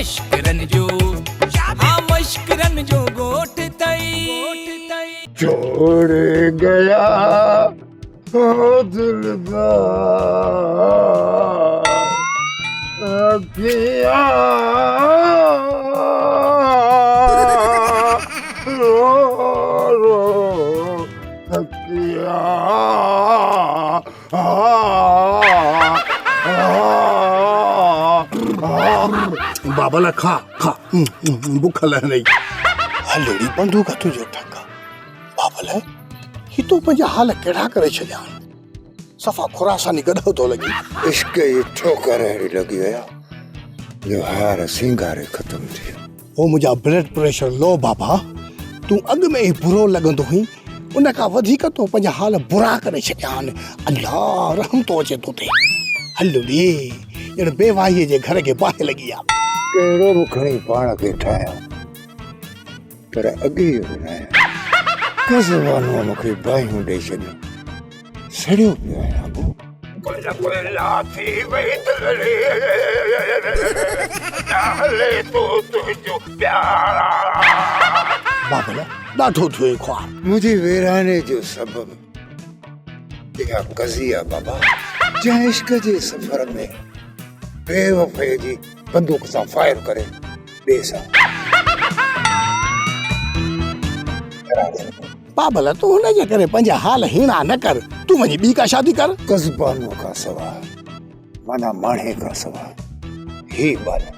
مشڪرن جو ها مشڪرن جو ڳوٺ اٿئي. ڇوڙ گيا هو دلدار اکيان رو رو بابل کا کا بک لهندئي. هلڙي بندوق تنهنجو ٺڪ. بابل هي تو پنهنجا حال ڪهڙا ڪري ڇڏيا آهن. صفا خراساني گڏهه ٿو لڳين. عشق جي ٺوڪر اهڙي لڳي وئي آ جو هار سينگاري ختم ٿي ويو. او منهنجا بلڊ پريشر لو بابا تون اڳ ۾ ئي برو لڳندو هئين ان کان وڌيڪ تو پنهنجا حال برا ڪري ڇڏيا آهن الله رحم ٿو اچي تو تي هل ڙي ڄڻ بيواهيء جي گهر کي باهه لڳي آ. ڪهڙو به کڻي پاڻ کي ٺاهيان پر اڳي اهڙو نه آهيان. قزبانوء مون کي باهيون ڏئي ڇڏيون. سڙيو پيو آهيان ابو. گل گلا ٿي وئي دلڙي اڃا هلي ٿو تنهنجو پيار. بابل ڏاڍو ٿيو اي خوار. منهنجي ويراني جو سبب اها قضيه بابا جنهن عشق جي سفر ۾ بيوفائي جي بندوق سان فائر ڪري ٻئي سان. بابل تون هن جي ڪري پنهنجا حال هيڻا نه ڪر، تون وڃي ٻي ڪا شادي ڪر. قزبانوء کان سواء معنيٰ ماڻهي کان سواء هي ٻانهو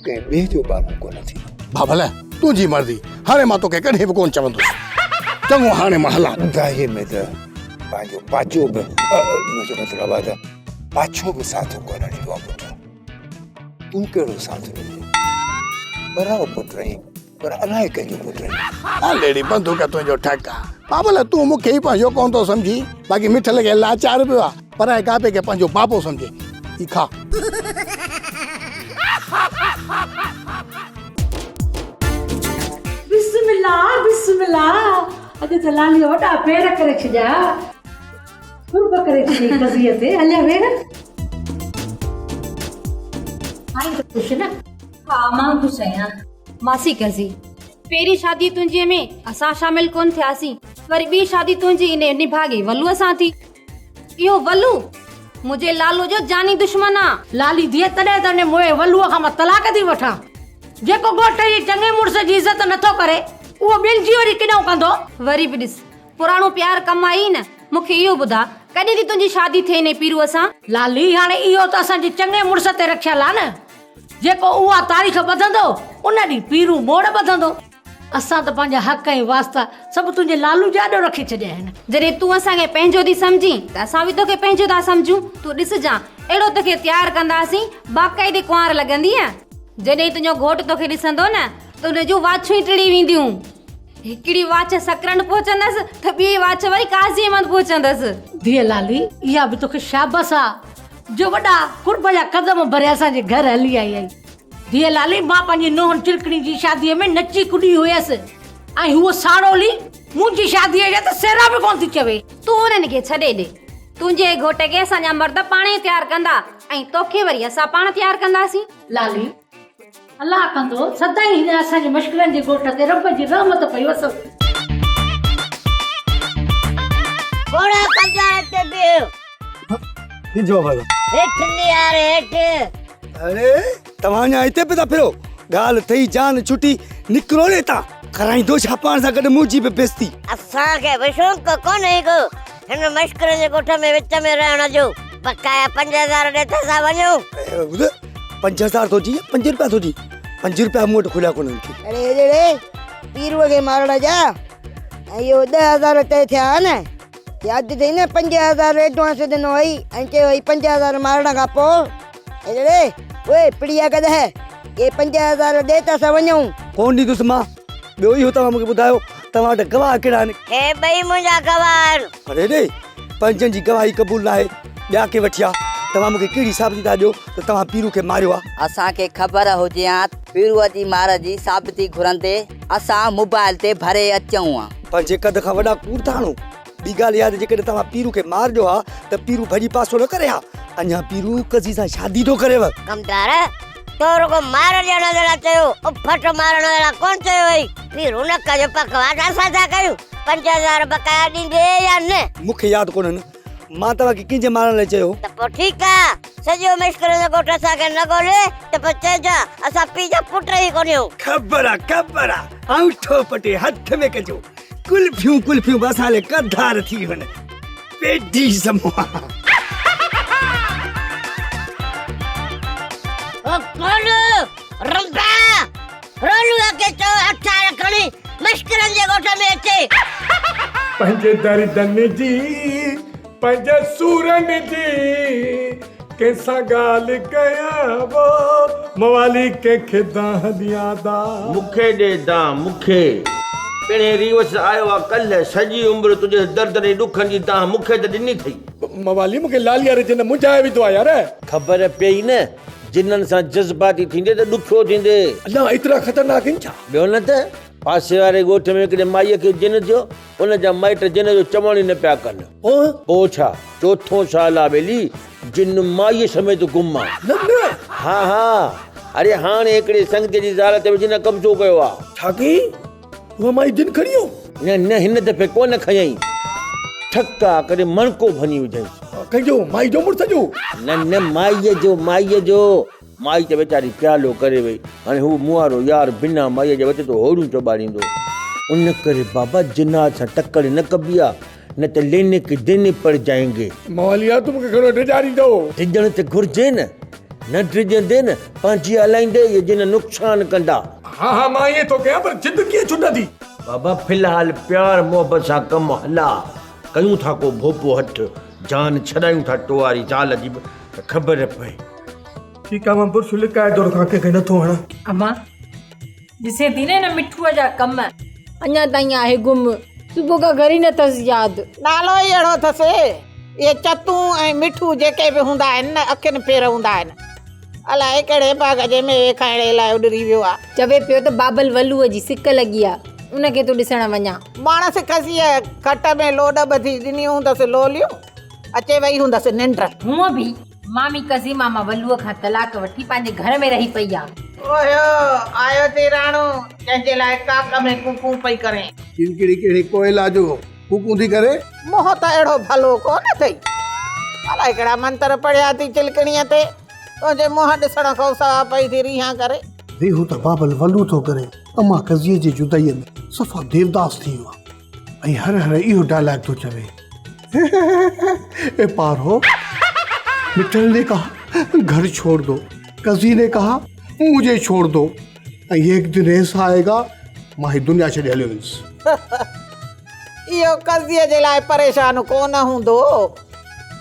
ڪنهن ٻئي جو ٻانهو ڪونه ٿيندو. بابل تنهنجي مرضي، هاڻي مان توکي ڪڏهن به ڪونه چوندس. چڱو هاڻي مان هلان. اونداهيء ۾ ته پنهنجو پاچو به، منهنجو مطلب آهي ته پاڇو به ساٿ ڪونه ڏيندو آهي پٽ. تون ڪهڙو ساٿ ڏنو؟ پرايو پٽ آهين. پر الائي ڪنهن جو پٽ آهين. هل اڙي بندوق تنهنجو ٺڪ آ. بابل تون مون کي ئي پنهنجو ڪونه ٿو سمجهين. باقي مٺل کي لاچار پيو آ. پرائي گابي کي پنهنجو بابو سمجهي. هي کا. بسم الله بسم الله اڄ ته لاليء وڏا پير ڪري ڇڏيا. قرب ڪري ڇڏيئي قضيي تي. هليا ويهه. آهين ته خوش نه؟ ها مان خوش آهيان. ماسي قضي پهرين شادي تنهنجي ۾ اسان شامل ڪونه ٿياسين وري ٻي شادي تنهنجي انهي نڀاڳي ولوء سان ٿي. اهو ولو منهنجي لالو جو جاني دشمن آ. لالي ڌيء تڏهن ته انهي موئي ولوء کان مان طلاق ٿي وٺان. جيڪو ڳوٺ جي چڱي مڙس جي عزت نٿو ڪري اهو ٻين جي وري ڪيڏانهن ڪندو. وري به ڏس پراڻو پيار ڪم آئي نه. مون کي اهو ٻڌاء ڪڏهن ٿي تنهنجي شادي ٿئي انهي پيروء سان؟ لالي هاڻي اهو ته اسان جي چڱي مڙس تي رکيل آ نه. جيڪو اها تاريخ ٻڌندو، ان ڏينهن پيرون موڙ ٻڌندو. اسان ته پنهنجا حق ۽ واسطا سڀ تنهنجي لالو جي آڏو رکي ڇڏيا آهن. جڏهن تون اسان کي پنهنجو ٿي سمجهين ته اسان به توکي پنهنجو ٿا سمجهون. تون ڏسجان، اهڙو توکي تيار ڪنداسين، باقاعدي ڪنوار لڳندينء. جڏهن تنهنجو گهوٽ توکي ڏسندو نه ته ان جون واڇون ئي ٽڙي وينديون. هڪڙي واڇ سڪرنڊ پهچندس ته ٻي واڇ وري قاضي احمد پهچندس. ڌيء لالي، اها به توکي شابس آ. جو وڏا قرب جا قدم ڀري اسان جي گهر هلي آئي آهين. ڌيء لالي، مان پنهنجي نونهن چرڪڻي جي شاديء ۾ نچي ڪڏي هيس ۽ هوء ساڙولي منهنجي شاديء جا ته سهرا به ڪونه ٿي چوي. تون انهن کي ڇڏي ڏي. تنهنجي گهوٽ کي اسان جا مرد پاڻهي تيار ڪندا ۽ توکي وري اسان پاڻ تيار ڪنداسين. لالي، الله ڪندو سدائين هن اسان جي مشڪلن جي ڳوٺ تي رب جي رحمت پئي وسندي. گهوڙا قبضا هتي بيهه. هي جواب آيو. هيٺ نهار هيٺ. اڙي توهان اڃا هتي پيا ٿا ڦرو. ڳالهه ٿئي جان ڇٽي نڪرو ني هتان. ڪرائيندو ڇا پاڻ سان گڏ منهنجي به بيستي. اسان کي به شوق ڪونهي ڪو هن مشڪرن جي ڳوٺ ۾ وچ ۾ رهڻ جو. بقايا 5000 ڏي ته اسان وڃون. ٻڌ 5000 ٿو چئين يا 5 روپيا ٿو چئين. 5 روپيا مون وٽ کليا ڪونهن ڪي. اڙي هيڏڙي پيروء کي مارڻ جا ۽ اهو 10000 طئي ٿيا ها نه. ياد اٿئي نه 5000 ايڊوانس ڏنو هئي ۽ چيو هئي 5000 مارڻ کان پوء اڙي اوئي پڙيا گڏهه اهي 5000 ڏي ته اسان وڃون. ڪونه ڏيندس مان. ٻيو اهو توهان مون کي ٻڌايو توهان وٽ گواهه ڪهڙا آهن؟ هي ٻئي منهنجا گواهه آهن. اڙي ڙي پنهنجن جي گواهي قبول ناهي ٻيا ڪي وٺي آ. توهان مون کي ڪهڙي ثابتي ٿا ڏيو ته توهان پيرو کي ماريو آ؟ اسان کي خبر هجي ها ته پيروء جي مار جي ثابتي گهرندي اسان موبائل تي ڀري اچون ها. پنهنجي قد کان وڏا ڪوڙ ٿا هڻو. ٻي ڳالهه اها ته جيڪڏهن توهان پيرو کي مار ڏيو ها ته پيرو ڀڄي پاسو نه ڪري ها. اڃا پيرو قضي سان شادي ٿو ڪريو. ڪمدار، تو رڳو مار ڏيڻ جي لاء چيو، اڦٽ مارڻ جي لاء ڪونه چيو هئي. پيرو نه ڪج بڪواس اسان ڇا ڪيون؟ 5000 بقايا ڏيندي يا نه؟ مون کي ياد ڪونهن، مان توهان کي ڪنهن جي مارڻ لاء چيو هو؟ ته پوء ٺيڪ آ، سڄو مشڪرن جو ڳوٺ اسان کي نه ڳولي ته پوء چئجان اسان پيء جا پٽ ئي ڪونهيون. خبر آ، خبر آ، آڱوٺو پٽي هٿ ۾ ڪجو، ڪلفيون ڪلفيون به اسان لاء ڪڌار ٿي وڃن. پيڊي سموها. او ڪون رنبا رولوء کي چئو هٿيار کڻي مشڪرن جي ڳوٺ ۾ اچي. پنهنجي دردن جي پنهنجي سورن جي ڪنهن سان ڳالهه ڪيان وو موالي ڪنهن کي دانهن ڏيان دانهن. مون کي ڏي دانهن مون کي. پڻهين ريوس آيو آ ڪلهه سڄي عمر تنهنجي دردن ۽ ڏکن جي دانهن مون کي ته ڏني ٿئي. موالي مون کي لالي واري جن منجهائي وڌو آ يار. خبر پيئي نه جنن سان جذباتي ٿيندي ته ڏکيو ٿيندي. الله ايترا خطرناڪ آهن ڇا؟ ٻيو نه ته پاسي واري ڳوٺ ۾ هڪڙي مائيء کي جن ٿيو، ان جا مائٽ جن جو چوڻ ئي نه پيا ڪن. پوء؟ پوء ڇا، چوٿون سال آ ٻيلي، جن مائيء سميت گم آ. نه نه. ها ها، اڙي هاڻي هڪڙي سنگتيء جي زال تي به جن قبضو ڪيو آ. ڇا ڪيائين؟ اها مائي جن کڻي ويو؟ نه نه، هن دفعي ڪونه کنيائين. ٺڪا ڪري مڻڪو ڀڃي وڌائينس. ڪنهن جو؟ مائي جو مڙس جو؟ نه نه، مائيء جو، مائيء جو. مائي ته ويچاري پيالو ڪري وئي. هاڻي هو مون وارو يار بنا مائيء جي وچ ٿو هوڙيون چوٻاڙيندو. ان ڪري بابا جنات سان تڪڙ نه ڪبي آ، نه ته ليني ڪي ديني پڙ جائين گي. موالي يار تون مون کي گهڻو ڊيڄاريندو. ڊڄڻ ته گهرجي نه. نه ڊڄندي نه پنهنجي هلائيندي يا جن نقصان ڪندا. ها ها مان ائين ٿو ڪيان پر جند ڪيئن ڇٽندي. بابا في الحال پيار محبت سان ڪم هلا. ڪيون ٿا ڪو ڀوپو هٺ، جان ڇڏايون ٿا ٽوئاري زال جي به ته خبر پئي. ٺيڪ آ مان برش لڪائي ٿو رکان ڪنهن کي نٿو هڻان. امان ڏسين ٿي نه هن مٺوء جا ڪم. اڃا تائين آهي گم. صبح کان گهر ئي نه اٿس ياد. نالو ئي اهڙو اٿس. اهي چتون ۽ مٺو جيڪي به هوندا آهن نه اکين ڦير هوندا آهن. الائي ڪهڙي باغ جي ميوي کائڻ لاء اڏري ويو آ. چوي پيو ته بابل ولوء جي سڪ لڳي آ، ان کي ٿو ڏسڻ وڃان. ماڻس کسيء کٽ ۾ لوڏ ٻڌي ڏنيون هوندس لوليون، اچي وئي هوندس ننڊ. هونء به مامي قضي ماما ولوء کان طلاق وٺي پنهنجي گهر ۾ رهي پئي آ. اوهيو، آيو ٿي راڻو، جنهن جي لاء ڪاڪ ۾ ڪوڪون پئي ڪرين. چلڪڙي ڪهڙي ڪوئلا جو ڪوڪون ٿي ڪري. منهن ته اهڙو ڀلو ڪونه اٿئي. الائي ڪهڙا منتر پڙهيا ٿي چلڪڻيء تي. تنهنجي منهن ڏسڻ کان سوا پئي ٿي ريهان ڪري. ريهون ته بابل ولو ٿو ڪري. امان قضيي جي جدائيء ۾ صفا ديوداس ٿي ويو آ ۽ هر هر اهو ڊائلاگ ٿو چوي. اي پارو، مٺل ني ڪها گهر ڇوڙ دو، قضي ني ڪها مجهي ڇوڙ دو ۽ ايڪ دن ايسا آئي گا مان هي دنيا ڇڏي هليو ويندس. اهو قضيي جي لاء پريشان ڪونه هوندو.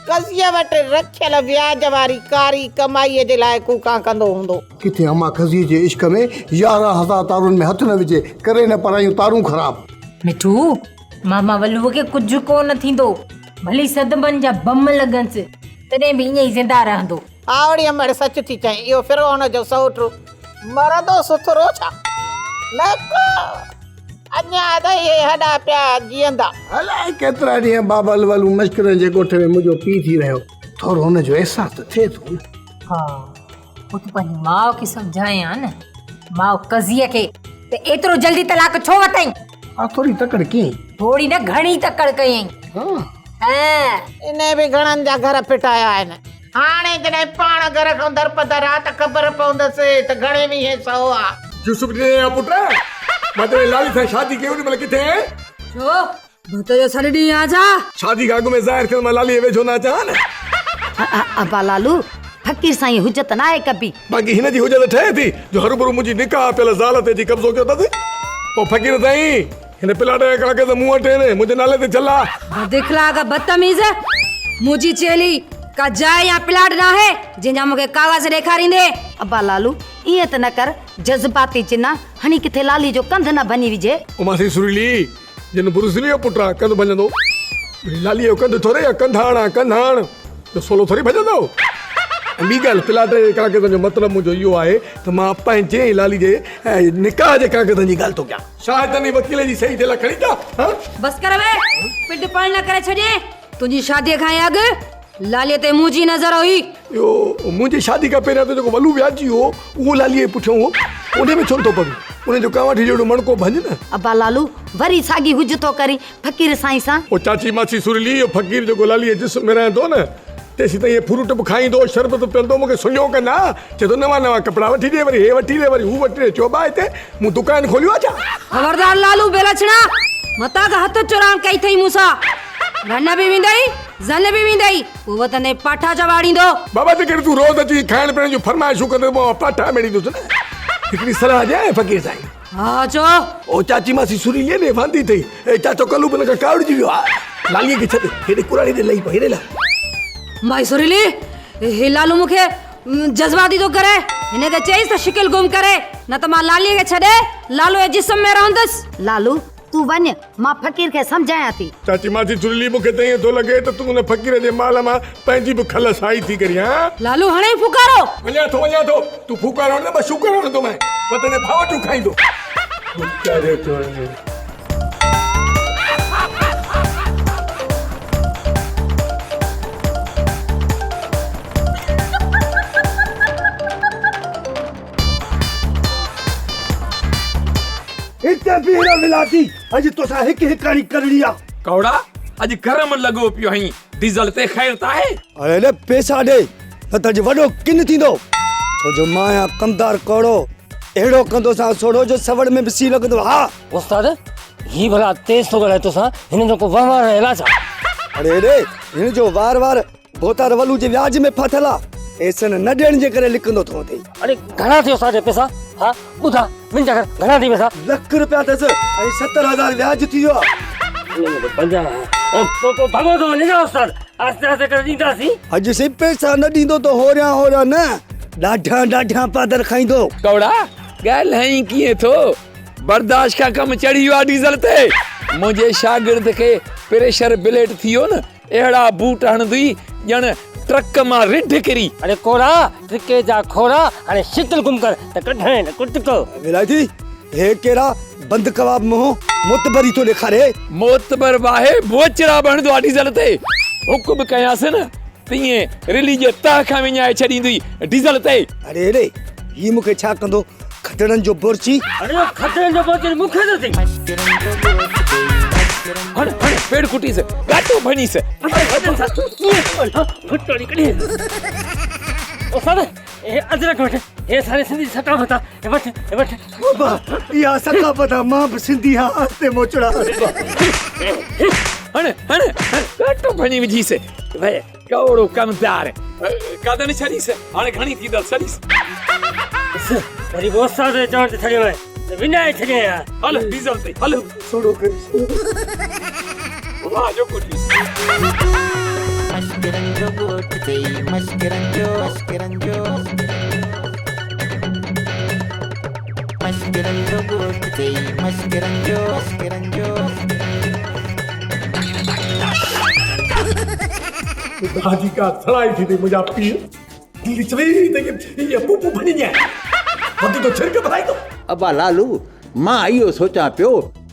قضيي وٽ رکيل وياج واري ڪاري ڪمائيء جي لاء ڪوڪان ڪندو هوندو. ڪٿي امان قضيي جي عشق ۾ 11,000 تارن ۾ هٿ نه وجهي، ڪري نه پرايون تارون خراب. مٺو، ماما ولوء کي ڪجهه ڪونه ٿيندو. ڀلي صدمن جا بم لڳنس، تڏهن به ائين ئي زنده رهندو. آوڙي امڙ سچ ٿي چئين، اهو فرعون جو سئوٽ مرندو سٿرو ڇا؟ نه ڪو، اڃا ته اهي هڏا پيا جيئندا. الائي ڪيترا ڏينهن بابل ولو مشڪرن جي ڳوٺ ۾ منهنجو پيء ٿي رهيو. ٿورو هن جو احساس ته ٿئي ٿو نه. ها، پوء تون پنهنجي ماء کي سمجهائين ها نه. ماء قضيء کي ته ايترو جلدي طلاق ڇو ورتائين؟ ها، ٿوري تڪڙ ڪيائين. ٿوري نه گهڻي تڪڙ ڪيائين. ها. ها. انهيء به گهڻن جا گهر ڦٽايا آهن. هاڻي جڏهن پاڻ گهر کان درپدر آ ته خبر پوندس ته گهڻي ويهين سئو آ. يوسف ڏني آ پٽ، مان تنهنجي لالي سان شادي ڪئي ان مهل ڪٿي آهين؟ ڇو؟ ڀت جو سڏ ڏينهن آ ڇا؟ شادي کان اڳ ۾ ظاهر ٿيل مان لالي جي ويجهو نه اچان ها نه. ابا لالو، فقير سائين حجت ناهي ڪبي. باقي هن جي حجت ٺهي ٿي جو هروڀرو منهنجي نڪاح پيل زال تي اچي قبضو ڪيو اٿس. پوء فقير سائين، هن پلاٽ جا ڪاغذ مون وٽ آهن، منهنجي نالي تي جلا. بد اخلاق بدتميز، منهنجي چيلي ڪا جاء يا پلاٽ ناهي، جنهن جا مون کي ڪاغذ ڏيکاريندين. ابا لالو، ائين ته نه ڪر، جذباتي جنا هڻي ڪٿي لالي جو ڪنڌ نه ڀڃي وجهي. او ماسي سريلي، جن بروسلي جو پٽ آ، ڪنڌ ڀڃندو. وري لاليء جو ڪنڌ ٿوري آ، ڪنڌاڻ آ، ڪنڌاڻ. جو سولو ٿوري ڀڄندو. ۽ ٻي ڳالهه، پلاٽ جي ڪاغذن جو مطلب منهنجو اهو آهي ته مان پنهنجي ۽ لالي جي نڪاح جي ڪاغذن جي ڳالهه ٿو ڪيان. شاهدن ۽ وڪيل جي صحيح ٿيل کڻي ٿا، ها؟ بس ڪر وي، پڊ پڙ نه ڪري ڇڏين. تنهنجي شاديء کان اڳ لاليء تي منهنجي نظر هئي. اهو منهنجي شادي کان پهريان ته جيڪو ولو وياجي هو، اهو لاليء جي پٺيان هو. ان ۾ ڇو نٿو پوين؟ ان جو ڪانواٺي جهڙو مڻڪو ڀڃ نه. ابا لالو، وري ساڳي حجت ٿو ڪرين فقير سائين سان. او چاچي ماسي سريلي، اهو فقير جيڪو لاليء جي جسم ۾ رهندو نه، تيسين تائين هي فروٽ به کائيندو، شربت به پيئندو، مون کي سڃو ڪندا. چئي ٿو نوان نوان ڪپڙا وٺي ڏي، وري هي وٺي ڏي، وري هو وٺي ڏي. چئو ابا هتي مون دڪان کوليو آهي ڇا؟ خبردار لالو بي لڇڻا، متان ڪا هٿ چراند ڪئي اٿئي مون سان. رن به ويندئي، زن به ويندئي، پوء وطن تي پاٺا چواڙيندو. بابا جيڪڏهن تون روز اچي کائڻ پيئڻ جون فرمائشون ڪندين ته مان پاٺا ميڙيندس نه. هڪڙي صلاح ڏيانء فقير سائين. ها چئو. او چاچي ماسي سريليء ڏي واندي اٿئي. اي چاچو ڪلو به ان کان ڪاوڙجي ويو آهي. لاليء کي ڇڏ، هيڏي ڪراڙي ڏي لهي پئه، هيڏي لهه. مائي سريلي، هي لالو مون کي جذباتي ٿو ڪري. هن کي چئيس ته شڪل گم ڪري، نه ته مان لاليء کي ڇڏي لالو جي جسم ۾ رهندس. لالو، تون وڃ، مان فقير کي سمجهايان ٿي. چاچي ماسي سريلي، مون کي ته ائين ٿو لڳي ته تون ان فقير جي مال مان پنهنجي به کل سائي ٿي ڪرين، ها؟ لالو، هڻي ڦوڪارو. وڃان ٿو، وڃان ٿو. تون ڦوڪارو هڻ نه، مان شوڪارو هڻندومانء. وتن جا ڀانوٽيون کائيندو. ڦوڪارو ٿو هڻي. هتي بيهه نه ولاتي، اڄ توسان هڪ هڪاڻي ڪرڻي آ. ڪوڙا، اڄ گرم لڳو پيو آهين، ڊيزل تي خير ته آهي؟ اڙي لي پيسا ڏي نه ته اڄ وڏو ڪن ٿيندو، ڇو جو مان آهيان ڪمدار ڪوڙو، اهڙو ڪندوسان سوڙهو جو سوڙ ۾ به سيء لڳندو ها. استاد، هي ڀلا تيز ٿو ڳالهائي توسان، هن جو ڪو وهنوار رهيل آ ڇا؟ اڙي ڙي، هن جو وار وار ڀوتار ولو جي وياج ۾ ڦاٿل آ، پئسن نه ڏيڻ جي ڪري لڪندو ٿو وتي. اڙي گهڻا ٿي استاد جا پئسا؟ ها ٻڌا منهنجا گهر گهڻا ٿي پئسا؟ لک رپيا اٿس ۽ 70,000 وياج ٿي ويو آ. 50 پوء ڀڳو ٿو وڃي نه استاد، آهستي آهستي ڪري ڏينداسين. اڄ سائين پئسا نه ڏيندو ته هوريان هوريان نه ڏاڍيان ڏاڍيان پادر کائيندو. ڪوڙا ڳالهائين ڪيئن ٿو؟ برداشت کان ڪم چڙهي ويو آ ڊيزل تي. منهنجي شاگرد کي پريشر بليٽ ٿي ويو نه. اهڙا بوٽ هڻندي ڄڻ ٽرڪ مان رڍ ڪري. اڙي ڪوڙا، ٽرڪي جا کوڙا، هاڻي شڪل گم ڪر ته ڪڍانء نه ڪٽڪو. ولايتي، هي ڪهڙا بند ڪباب منهن معتبري ٿو ڏيکاري. معتبر به آهي، بوچڙا به هڻندو آ ڊيزل تي. حڪم به ڪيانس نه تيئن رلي جي تهه کان وڃائي ڇڏيندي ڊيزل تي. اڙي اڙي، هي مون کي ڇا ڪندو، کدڙن جو بورچي. اڙي کدڙن جو بورچي مون کي ٿو چئين. هڻ هڻ پيڙ ڪٽيس، ڳاٽو ڀڃيس. استاد، هي اجرڪ وٺ، هي ساري سنڌي ثقافت آ، هي وٺ، هي وٺ. بابا، اها ثقافت آ، مان به سنڌي آهيان، آهستي موچڙا. هڻ هڻ هڻ ڳاٽو ڀڃي وجهيس. ڀئي ڪوڙو ڪمدار. قدم ڇڏيس، هاڻي گهڻي ٿيندس، ڇڏيس. وري به استاد جي چوڻ تي ڇڏيو آهي ته وڃائي ڇڏيائين ها. هل ڊيزل تي هل. سوڙهو ڪريس. واهه جو ڪٽيس. مشڪرن جو ڳوٺ ٿئي مشڪرن جو مشڪرن جو مشڪرن جو ڳوٺ ٿئي مشڪرن جو مشڪرن جو. خدا جي ڪا سڙائي ٿي ٿئي منهنجا پيء دل چوي ته هي پوپو ڀڃي ڏيان وڌ ٿو ڇرڪ ڀرائيندو. ابا لالو، مان اهو سوچان پيو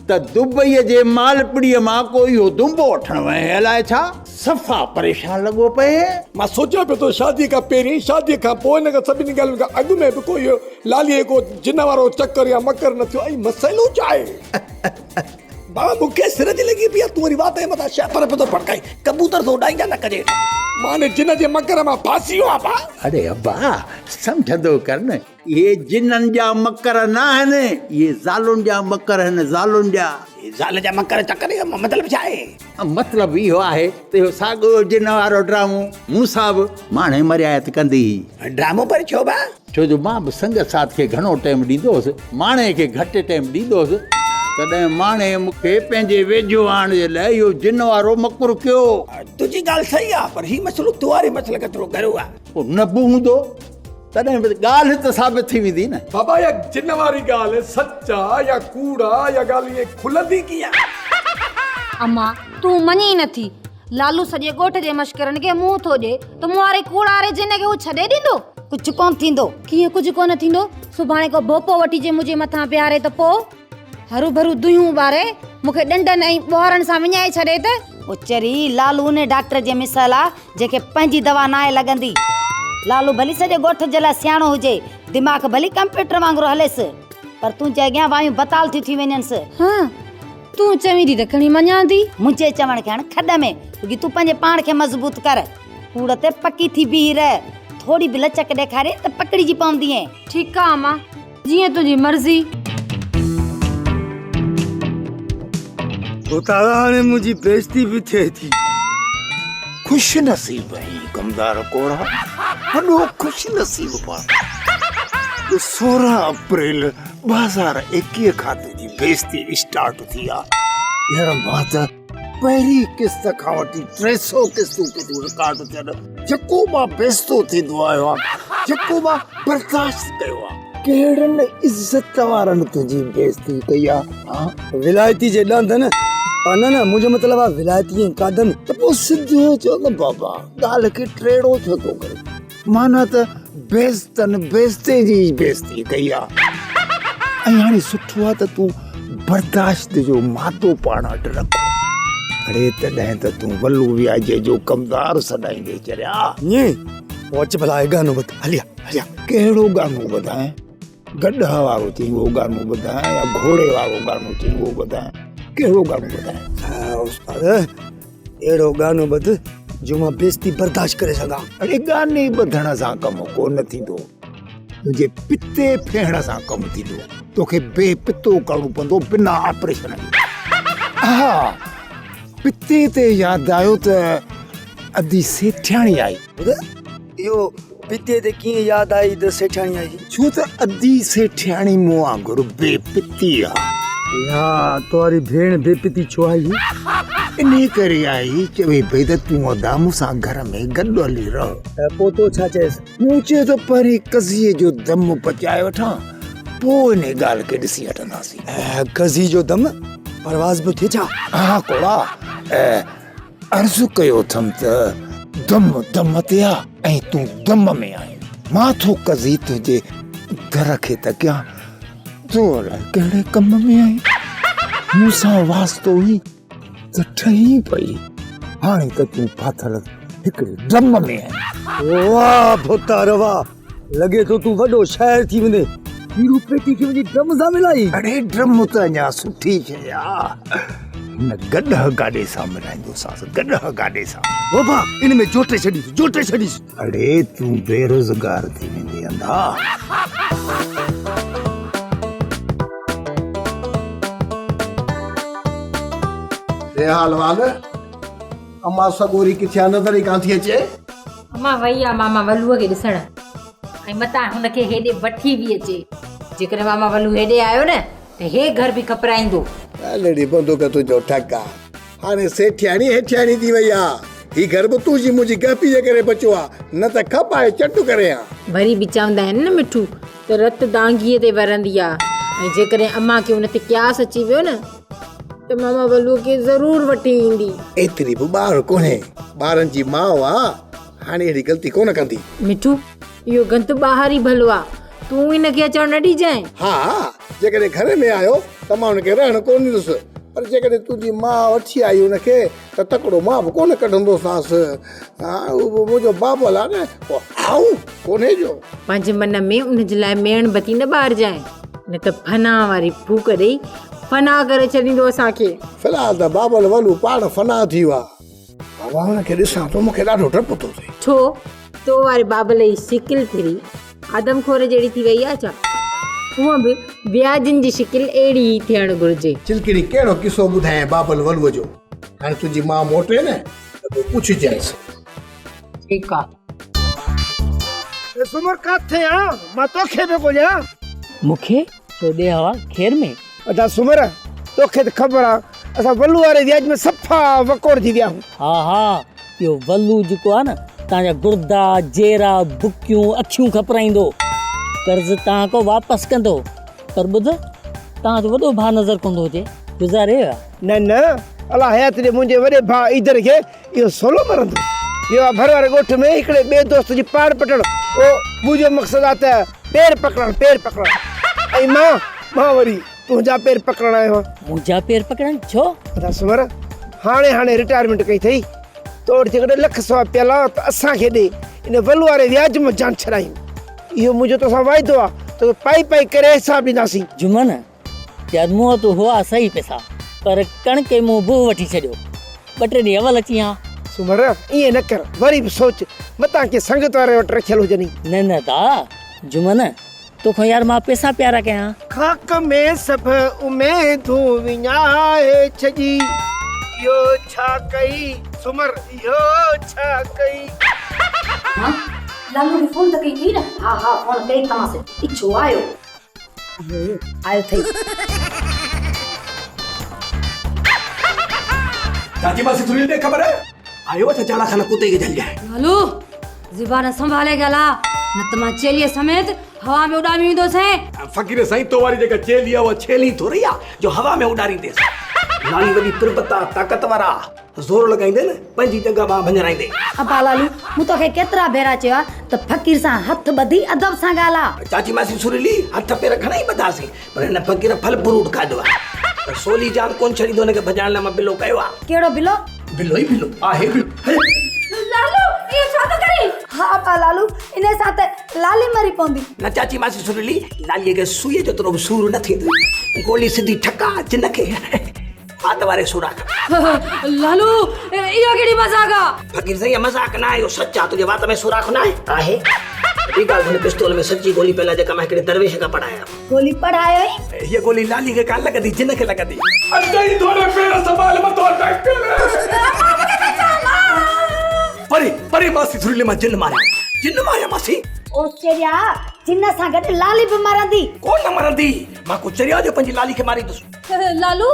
ته دبئيء جي مالپڙيء مان ڪو اهو دنبو وٺڻ وئين الائي ڇا؟ صفا پريشان لڳو پئين. مان سوچيان پيو ته شاديء کان پهرين، شاديء کان پوء، ان کان سڀني ڳالهين کان اڳ ۾ به ڪو اهو لاليء جو ڪو جن وارو چڪر يا مڪر نه ٿيو ۽ مسئلو ڇا آهي؟ بابا مون کي سر جي لڳي پئي آ تون وري وات جي مٿان شهپر پيو ٿو ڦڙڪائين ڪبوتر ٿو اڏائين يا نه ڪجي مان ان جن جي مڪر مان ڦاسي ويو آهيان ڀاء. اڙي ابا سمجهندو ڪر نه اهي جنن جا مڪر نه آهن اهي زالن جا مڪر آهن زالن جا. زال جا مڪر چڪر جو مطلب ڇا آهي؟ مطلب اهو آهي ته اهو ساڳيو جن وارو ڊرامو مون سان به ماڻهي مريائت ڪندي هئي. ڊرامو پر ڇو ڀاء؟ ڇو جو مان به سنگت ساٿ کي گهڻو ٽيم ڏيندو هوس، ماڻهي کي گهٽ ٽيم ڏيندو هوس، تڏهن ماڻهي مون کي پنهنجي ويجهو آڻڻ جي لاء اهو جن وارو مڪر ڪيو. تنهنجي ڳالهه صحيح آ، پر هي مسئلو تو واري مسئلي کان ٿورو گهرو آ. پوء نه به هوندو، تڏهن به ڳالهه ته ثابت ٿي ويندي نه. بابا اها جن واري ڳالهه سچ آ يا ڪوڙ آ، اها ڳالهه ائين کلندي ڪيئن؟ اما، تون مڃين ئي نٿي. لالو سڄي ڳوٺ جي مشڪرن کي منهن ٿو ڏئي ته مون واري ڪوڙاري جن کي هو ڇڏي ڏيندو؟ ڪجهه ڪونه ٿيندو. ڪيئن ڪجهه ڪونه ٿيندو؟ سڀاڻي ڪو ڀوپو وٺي جي منهنجي مٿان بيهاري ته پوء؟ هروڀرو دونهيون ٻاري مون کي ڏنڊن ۽ ٻوهارن سان وڃائي ڇڏي ته؟ او چري، لالو انهي ڊاڪٽر جي مثل آ، جنهن کي پنهنجي دوا ناهي لڳندي. لالو ڀلي سڄي ڳوٺ جي لاء سياڻو هجي، دماغ ڀلي ڪمپيوٽر وانگر هليس، پر تنهنجي اڳيان وايون بتال ٿيون ٿي وڃنس. ها، تون چوين ٿي ته کڻي مڃان ٿي. منهنجي چوڻ کي هڻ کڏ ۾، رڳي تون پنهنجي پاڻ کي مضبوط ڪر. ڪوڙ تي پڪي ٿي بيهي رهه. ٿوري به لچڪ ڏيکارين ته پڪڙجي پوندينء. ٺيڪ آ امان، جيئن تنهنجي مرضي. ڀوتارا هاڻي منهنجي بيعزتي به ٿئي ٿي. خوش نصيب آهين ڪمدار ڪوڙا، وڏو خوش نصيب پاڻ. 16 اپريل 2021 کان تنهنجي بيعزتي اسٽارٽ ٿي آ. يار مان ته پهرين قسط کان وٺي 300 قسطون ڪيتريون رڪارڊ ٿين، جيڪو مان بيعزتو ٿيندو آيو آهيان، جيڪو مان برداشت ڪيو آ. ڪهڙن عزت وارن تنهنجي بيعزتي ڪئي آ؟ ها؟ ولايتي جي ڏاندن، نه نه منهنجو مطلب آ ولايتي ۽ ڪاڏن. ته پوء سڌو چئو نه بابا، ڳالهه کي ٽيڙو ڇو ٿو ڪرين؟ معنيٰ ته بيعزتن بيعزتي جي ئي بيعزتي ڪئي آ. ۽ هاڻي سٺو آ ته تون برداشت جو مادو پاڻ وٽ رک. اڙي تڏهن ته تون ولو وياجي جو ڪمدار سڏائيندي چريا. ائين؟ پوء اچ ڀلا هي گانو ٻڌ. هلي آ هلي آ. ڪهڙو گانو ٻڌايان؟ گڏهه وارو چئين اهو گانو ٻڌايان يا گهوڙي وارو گانو چئين اهو ٻڌايان؟ ڪهڙو گانو ٻڌايان؟ استاد اهڙو گانو ٻڌ جو مان بيعزتي برداشت ڪري سگهان. اڙي گاني ٻڌڻ سان ڪم ڪونه ٿيندو، تنهنجي پتي ڦيهڻ سان ڪم ٿيندو. توکي بي پتو ڪرڻو پوندو بنا آپريشن جي. ها پتي تي ياد آيو ته ادي سيٺياڻي آئي. ٻڌ اهو پتي تي ڪيئن ياد آئي ته سيٺياڻي آئي؟ ڇو ته ادي سيٺياڻي مون وانگر بي پتي آ. يا تو واري ڀيڻ بي پتي ڇو آئي؟ انهي ڪري آئي، چوي پئي ته تون ادا مون سان گهر ۾ گڏ هلي رهه. ته پوء تو ڇا چيس؟ مون چيو ته پهرين قضيي جو دم پچائي وٺان، پوء انهي ڳالهه کي ڏسي وٺنداسين. قضيي جو دم؟ پرواز به ٿئي ڇا؟ ها ڪوڙا، عرض ڪيو اٿم ته دم دم تي آ ۽ تون دم ۾ آهين. مان ٿو قضي تنهنجي در کي تڪيان، تون الائي ڪهڙي ڪم ۾ آهين. مون سان واسطو هئي ته ٺهي پئي، هاڻي ته تون ڦاٿل هڪڙي ڊرم ۾ آهين. واهه ڀوتار واهه، لڳي ٿو تون وڏو شاعر ٿي ويندين. پيرو پيٽي کي وڃي ڊرم سان ملائي. اڙي ڊرم ته اڃا سٺي شيء آ. هن گڏهه گاڏي سان ملائيندوسانس، گڏهه گاڏي سان. بابا ان ۾ جوٽي ڇڏيس، جوٽي ڇڏيس. اڙي تون بيروزگار ٿي ويندين انڌا. ري حال وال امان سڳوري ڪٿي آ نظر ئي ڪانه ٿي اچي. امان وئي آ ماما ولوء کي ڏسڻ ۽ متان هن کي هيڏي وٺي به اچي. جيڪڏهن ماما ولو هيڏي آيو نه ته هي گهر به کپرائيندو. هلڙي بندوق تنهنجو ٺڪ آ. هاڻي سيٺياڻي هيٺياڻي ٿي وئي آ. هي گهر به تنهنجي منهنجي گهپي جي ڪري بچيو آ، نه ته کپائي چٽ ڪري ها. وري به چوندا آهن نه مٺو ته رت دانگيء تي ورندي آ ۽ جيڪڏهن امان کي ان تي قياس اچي ويو نه ته ماما ولوء کي ضرور وٺي ايندي. ايتري به ٻار ڪونهي، ٻارن جي ماء آ، هاڻي اهڙي غلطي ڪونه ڪندي. مٺو، اهو گند ٻاهر ئي ڀلو آ، تون هن کي اچڻ نه ڏجانء. ها، جيڪڏهن گهر ۾ آيو ته مان هن کي رهڻ ڪونه ڏيندس، پر جيڪڏهن تنهنجي ماء وٺي آئي هن کي ته تڪڙو مان به ڪونه ڪڍندوسانس. ها، اهو به منهنجو بابل آ نه، پوء آئون ڪونهي جو. پنهنجي من ۾ ان جي لاء ميڻ بتي نه ٻارجانء، نه ته فنا واري ڦوڪ ڏئي فنا ڪري ڇڏيندو اسان کي. في الحال ته بابل ولو پاڻ فنا ٿي ويو آ. بابا هن کي ڏسان ٿو مون کي ڏاڍو ڊپ ٿو ٿئي. ڇو؟ تو واري بابل جي شڪل ڦري آدم خور جهڙي ٿي وئي آ ڇا؟ هونء به وياجين جي شڪل اهڙي ئي ٿيڻ گهرجي. چلڪڻي ڪهڙو قصو ٻڌايانء بابل ولوء جو. هاڻي تنهنجي ماء موٽي نه ته پوء پڇجانس. ٺيڪ آ. اي سومر ڪاٿي آن؟ مان توکي پيو ڳوليان. مون کي تو ڏي هوا کير ۾. ادا سومر توکي ته خبر آ اسان ولو واري وياج ۾ صفا وڪوڙجي ويا آهيون. ها ها اهو ولو جيڪو آ نه توهان جا گڙدا، جيرا، بڪيون، اکيون کپرائيندو. قرض توهان کان واپس ڪندو. پر ٻڌ توهان جو وڏو ڀاء نظر ڪونه ٿو اچي گذاري ويو آ؟ نه نه الله حيات ڏي منهنجي وڏي ڀاء عيدر کي اهو سولو مرندو. اهو آ ڀر واري ڳوٺ ۾ هڪڙي ٻئي دوست جي پاڙ پٽڻ. او منهنجو مقصد آ ته پير پڪڙڻ، پير پڪڙڻ. ۽ مان، مان وري تنهنجا پير پڪڙڻ آيو آهيان. منهنجا پير پڪڙڻ؟ ڇو؟ ادا سومر، هاڻي هاڻي رٽائرمينٽ ڪئي اٿئي. تو وٽ جيڪڏهن لک سوا پيل آ ته اسان کي ڏي. ان ولو واري وياج مان جان ڇڏايون. اهو منهنجو توسان واعدو آ ته توکي پائي پائي ڪري حساب ڏينداسين. جمن، يار مون وٽ هئا صحيح پئسا پر ڪڻڪ مون بوهه وٺي ڇڏيو. ٻه ٽي ڏينهن اول اچين ها. سومر، ائين نه ڪر، وري به سوچ، متان ڪنهن سنگت واري وٽ رکيل هجنئي. نه نه دا، جمن، توکان يار مان پئسا پيارا ڪيان. خاڪ ۾ سڀ اميدون وڃائي ڇڏي. اهو ڇا ڪئي سومر، اهو ڇا ڪئي. ها لالو کي فون ته ڪئي ٿي نه. ها ها فون ڪئي اٿمانس، اڇو آيو. آيو اٿئي. چاچي ماسي سنيل ڏي خبر آيو اڇا چاڙا خانه ڪتي کي جهل جائي. لالو زبان سنڀالي ڳالهاء نه ته مان چيليء سميت هوا ۾ اڏامي ويندوسين. فقير سائين تو واري جيڪا چيلي آ اها ڇيلي ٿوري آ جو هوا ۾ اڏارينديس. لالي وڏي تربت آ طاقتور آ. زور لڳائيندي نه پنهنجي ڄنگهه ٻانهن ڀڃرائيندي. ابا لالو، مون توکي ڪيترا ڀيرا چيو آهي ته فقير سان هٿ ٻڌي ادب سان ڳالهاء. چاچي ماسي سريلي، هٿ پير گهڻا ئي ٻڌاسين، پر هن فقير ڦل فروٽ کاڌو آهي ته سولي جان ڪونه ڇڏيندو. هن کي ڀڄائڻ لاء مان بلو ڪيو آهي. ڪهڙو بلو؟ بلو ئي بلو آهي بلو. لالو، اهو ڇا ٿو ڪرين؟ ها ابا لالو، انهيء سان ته لالي مري پوندي. نه چاچي ماسي سريلي، لاليء کي سوئيء جيترو به سور نه ٿيندو. گولي سڌي ٺڪا جن کي. وات واري سوراخ. لالو اها ڪهڙي مذاق آ. فقير سائين اها مذاق نه آهي اهو سچ آ تنهنجي وات ۾ سوراخ نه آهي؟ آهي. ٻي ڳالهه هن پستول ۾ سچي گولي پيل آ جيڪا مان هڪڙي درويش کان پڙهائي آ. گولي پڙهايو ئي؟ هيء گولي لالي کي ڪانه لڳندي جن کي لڳندي. اچئي ٿوري پير سنڀال متو ڊاڪٽر. پري پري ماسي ٿريلي مان جن ماريا جن ماريا ماسي. او چريا جن سان گڏ لالي به مرندي. ڪونه مرندي مان ڪو چريا جو پنهنجي لالي کي ماريندس. لالو،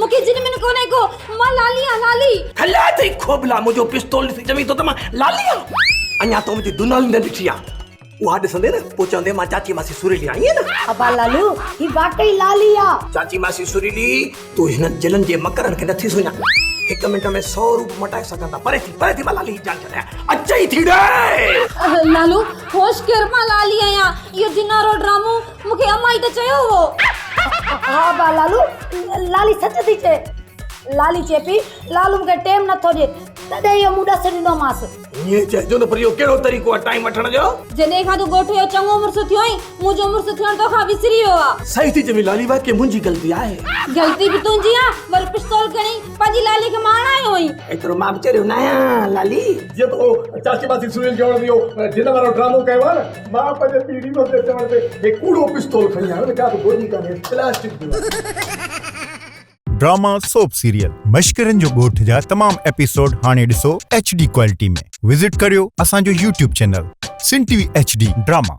مون کي جن من ڪونهي ڪو، مان لالي آهيان، لالي. کليا اٿئي کوبلا، منهنجو پستول ڏسي چوين ٿو ته مان لالي آهيان. اڃا تو منهنجي دونالي نه ڏٺي آهي، اها ڏسندين نه پوء چوندين مان چاچي ماسي سريلي آهيان، ائين نه؟ ابا لالو، هي واقعي لالي آ. چاچي ماسي سريلي، تون هنن جنن جي مڪرن کي نٿي سڃاڻ. هڪ منٽ ۾ سو روپ مٽائي سگهن ٿا. پري ٿي، پري ٿي مان لالي جي جان ڇڏايان. اچئي ٿي ڙي! لالو، هوش ڪر، مان لالي آهيان. اهو جن وارو ڊرامو مون کي امان ئي ته چيو هو. ها ابا لالو، لالي سچ ٿي چئي. لالي چئي پئي، لالو مون کي ٽيم نٿو ڏئي، تڏهن اهو مون ڏس ڏنومانس. ائين چئجو نه پر اهو ڪهڙو طريقو آهي ٽائيم وٺڻ جو؟ جڏهن کان تون ڳوٺ جو چڱو مڙس ٿيو آهين، منهنجو مڙس ٿيڻ توکان وسري ويو آ. صحيح ٿي چوين لالي، واقعي منهنجي غلطي آهي. غلطي به تنهنجي آ، وري پستول کڻي پنهنجي لالي کي مارڻ آيو آهين. ايترو مان به چريو ناهيان لالي. جيئن ته اهو چاچي ماسي سهيل چوڻ تي اهو جن وارو ڊرامو ڪيو آهي نه، مان پنهنجي پيء ريمس جي چوڻ تي هي ڪوڙو پستول کڻي آيو نه ڪا به گولي ڪانهي پلاسٽڪ جو آهي. ڊراما سوپ سيريل مشڪرن جو ڳوٺ جا تمام ايپيسوڊ هاڻي ڏسو ايڇ ڊي ڪوالٽي ۾ وزٽ ڪريو اسان جو YouTube channel Sindh T V H D drama.